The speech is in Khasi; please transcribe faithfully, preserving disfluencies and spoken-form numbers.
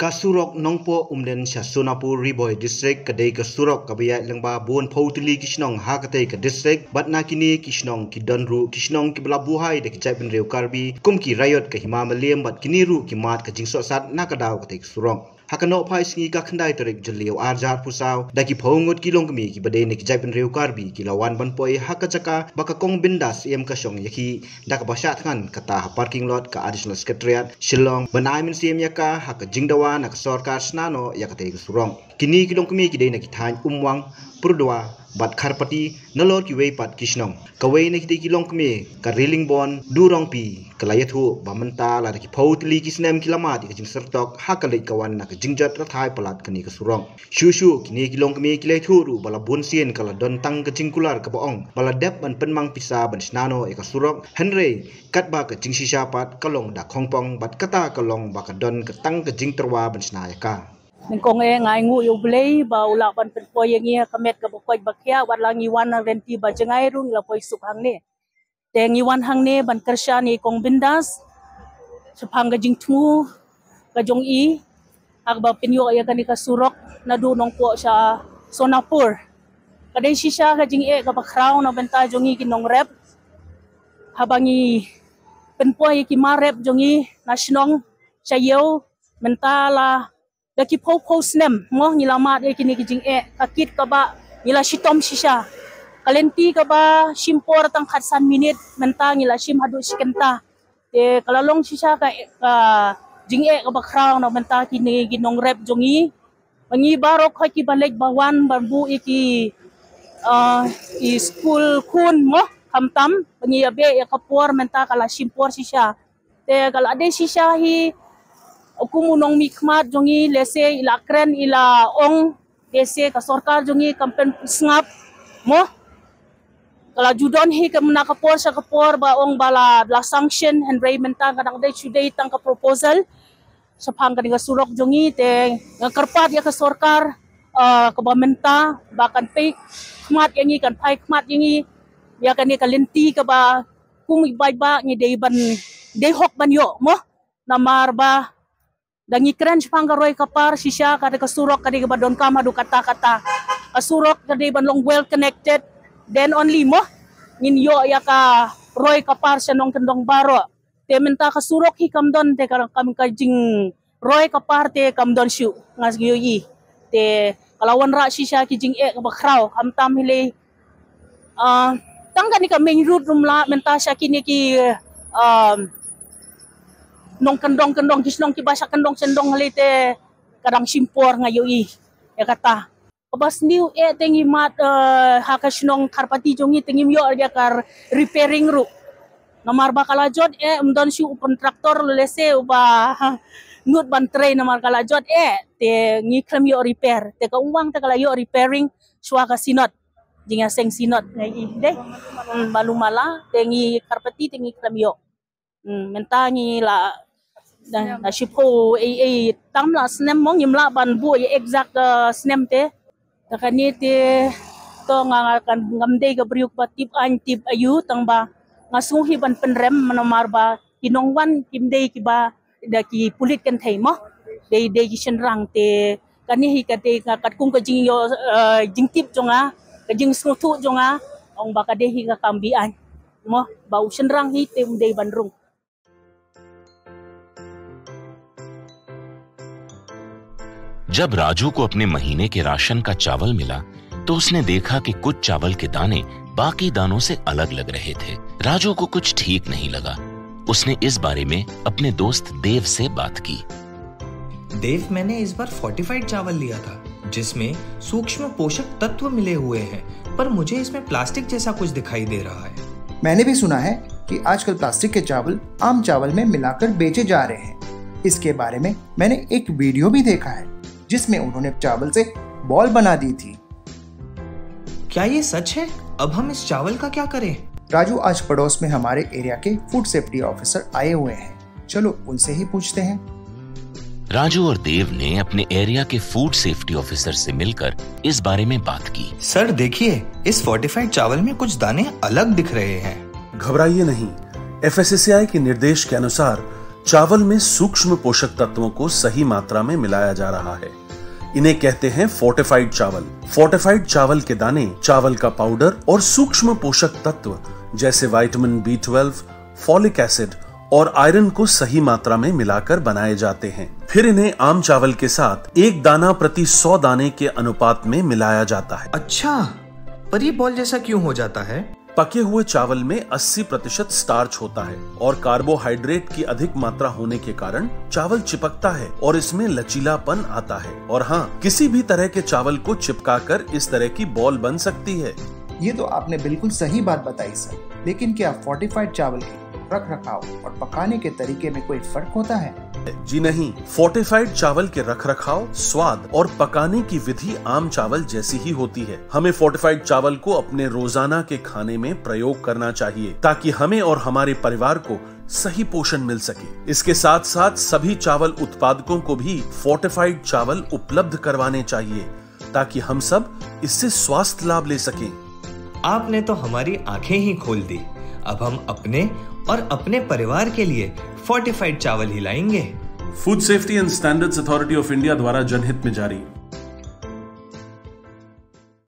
Ka surok Nongpoh Umden sha Sonapur, Ri Bhoi District, ka dei ka surok kaba ïaid lyngba bun phew tylli ki shnong ha katei ka district, bad na kine ki shnong ki don ruh ki shnong kiba la buhai da ki jaitbynriew Karbi kum ki Raiot ka Hima Mylliem, bad kine ruh ki mad ka jingsohsat na ka daw katei ka surok. Ha ka nohphai sngi ka khyndai tarik Jylliew arhajar arphew saw, da ki phew ngut ki longkmie kiba dei na ki jaitbynriew Karbi ki la wan ban poi ha ka jaka ba ka Kong Bindas, Syiem ka shong ïa ki, da kaba shah thngan kata ha parking lot ka Additional Secretariat Shillong, ban ai mynsiem ïa ka ha ka jingdawa na ka sorkar shna noh ïa katei ka surok. Kine ki longkmie ki dei na ki thaiñ Umwang, Purdwa, bad Kharpati, nalor kiwei pat ki shnong. Kawei na kitei ki longkmie ka Rilingbon Durongpi ka la ïathuh ba mynta lada ki phew tylli ki snem ki la mad ïa ka jingsyrtok ha ka leit ka wan na ka jingjot rathai palat kane ka surok. Shuh shuh kine ki longkmie ki la ïathuh ruh ba la bun sien ka la don tang ka jingkular kaba ong ba la dep ban pynmang pisa ban shna noh ïa ka surok, hynrei katba ka jingshisha pat ka long da khongpong, bad kata ka long ba ka don ka tang ka jingtyrwa ban shna ïa ka. Nyngkong eh nga ainguh ïa U Blei ba u lah ban pynpoi ïa ngi ha ka met kaba koit ba khiah, wat la ngi wan na lynti ba jngai ruh ngi la poi suk hangne. Te ngi wan hangne ban kyrshan ïa i Kong Bindas shaphang ka jingthmu ka jong i ha kaba pynïoh ïa kane ka surok naduh Nongpoh sha Sonapur. Ka dei shisha ka jingeh kaba khraw na bynta jong ngi ki nongrep, haba ngi pynpoi ïa ki mar rep jong ngi na shnong sha ïew, mynta la da ki phew phew snem mo ngi la mad ïa kine ki jingeh. Ka kit kaba ngi la shitom shisha, ka lynti kaba shim por tang khatsan minit, mynta ngi la shim haduh shi kynta. Te ka la long shisha ka, ka jingeh kaba khraw na bynta kine ki nongrep jong ngi. Ba ngi baroh khoit kiba leit ba wan ban buh ïa ki, ah, i skul khun mo, khamtam ba ngi ïa beh ïa ka por, mynta ka la shim por shisha. Te ka la dei shisha hi, kum u nongmihkhmat jong ngi, lehse i la kren i la ong, lehse ka sorkar jong ngi kam pynsngap mo. Ka la ju don hi ka mynta ka por sha ka por ba ong ba la, la sanction, hynrei mynta ka dang dei shu dei tang ka proposal shaphang kane ka surok jong ngi. Te nga kyrpad ïa ka sorkar, ah, kaba mynta ba kan pei khmat ïa ngi, kan phai khmat ïa ngi ïa kane ka lynti kaba kum i bai ba ngi dei ban, dei hok ban ïoh mo. Namar ba da ngi kren shaphang ka roi ka par, shisha ka dei ka surok ka dei kaba donkam haduh katta katta. Ka surok ka dei ban long well connected, then only mo ngin ïoh ïa ka roi ka par sha nongkyndong baroh. Te mynta ka surok hi kam don, te ka, kam, ka jingroi ka par te kam don shuh, nga sngew ïohi. Te ka la wanrah shisha ki jingeh kaba khraw, khamtam hi lei, ah, tang kane ka main road ruh ym lah, mynta sha kine ki, ah, nongkyndong kyndong, ki shnong kiba sha kyndong shyndong hi lei te ka dang shim por, nga ïohi ïa kata. Kaba sniew eh te ngi mad, eh, ha ka shnong Kharpati jong ngi te ngim ïoh ïa ka repairing ruh. Namar ba ka la jot eh, ym don shuh u contractor lehse uba nud ban trei, namar ka la jot eh te ngi khlem ïoh repair. Te ka Umwang te ka la ïoh repairing shuwa ka Synod. Jingïaseng Synod nga ïohi dei. Hmm, balu mala te ngi Kharpati te ngi khlem ïoh. Hmm, mynta ngi la da, da shiphew ei ei tam la snem mo, ngim lah ban buh ïa exact, eh, snem te. Da kane te to nga, nga kan, ngam dei ka briew ba tip aiñ tip aïu, tang ba nga sngew hi ban pynrem, namar ba ki nongwan kim dei kiba da ki pulit kynthei mo, dei, dei ki shynrang. Te kane hi ka dei nga katkum ka jingïoh, eh, jingtip jong nga, ka jingsngewthuh jong nga, ong ba ka dei hi ka kam be-aiñ mo, ba u shynrang hi te um dei ban rung. जब राजू को अपने महीने के राशन का चावल मिला, तो उसने देखा कि कुछ चावल के दाने बाकी दानों से अलग लग रहे थे। राजू को कुछ ठीक नहीं लगा। उसने इस बारे में अपने दोस्त देव से बात की। देव, मैंने इस बार फोर्टिफाइड चावल लिया था, जिसमें सूक्ष्म पोषक तत्व मिले हुए हैं, पर मुझे इसमें प्लास्टिक जैसा कुछ दिखाई दे रहा है। मैंने भी सुना है कि आजकल प्लास्टिक के चावल आम चावल में मिलाकर बेचे जा रहे हैं। इसके बारे में मैंने एक वीडियो भी देखा है, जिसमें उन्होंने चावल से बॉल बना दी थी। क्या ये सच है? अब हम इस चावल का क्या करें? राजू आज पड़ोस में हमारे एरिया के फूड सेफ्टी ऑफिसर आए हुए हैं, चलो उनसे ही पूछते हैं। राजू और देव ने अपने एरिया के फूड सेफ्टी ऑफिसर से मिलकर इस बारे में बात की। सर, देखिए, इस फोर्टिफाइड चावल में कुछ दाने अलग दिख रहे हैं। घबराइए नहीं, एफएसएसएआई के निर्देश के अनुसार चावल में सूक्ष्म पोषक तत्वों को सही मात्रा में मिलाया जा रहा है। इन्हें कहते हैं फोर्टिफाइड चावल। फोर्टिफाइड चावल के दाने, चावल का पाउडर और सूक्ष्म पोषक तत्व जैसे vitamin B twelve, folic acid और आयरन को सही मात्रा में मिलाकर बनाए जाते हैं। फिर इन्हें आम चावल के साथ एक दाना प्रति सौ दाने के अनुपात में मिलाया जाता है। अच्छा, पर ये बॉल जैसा क्यों हो जाता है? पके हुए चावल में अस्सी प्रतिशत स्टार्च होता है और कार्बोहाइड्रेट की अधिक मात्रा होने के कारण चावल चिपकता है और इसमें लचीलापन आता है। और हाँ, किसी भी तरह के चावल को चिपकाकर इस तरह की बॉल बन सकती है। ये तो आपने बिल्कुल सही बात बताई सर, लेकिन क्या फोर्टिफाइड चावल के रख रखाव और पकाने के तरीके में कोई फर्क होता है? जी नहीं, फोर्टिफाइड चावल के रखरखाव, स्वाद और पकाने की विधि आम चावल जैसी ही होती है। हमें फोर्टिफाइड चावल को अपने रोजाना के खाने में प्रयोग करना चाहिए, ताकि हमें और हमारे परिवार को सही पोषण मिल सके। इसके साथ साथ सभी चावल उत्पादकों को भी फोर्टिफाइड चावल उपलब्ध करवाने चाहिए, ताकि हम सब इससे स्वास्थ्य लाभ ले सकें। आपने तो हमारी आंखें ही खोल दी। अब हम अपने और अपने परिवार के लिए फोर्टिफाइड चावल ही लाएंगे। Food safety and standards authority of India द्वारा जनहित में जारी।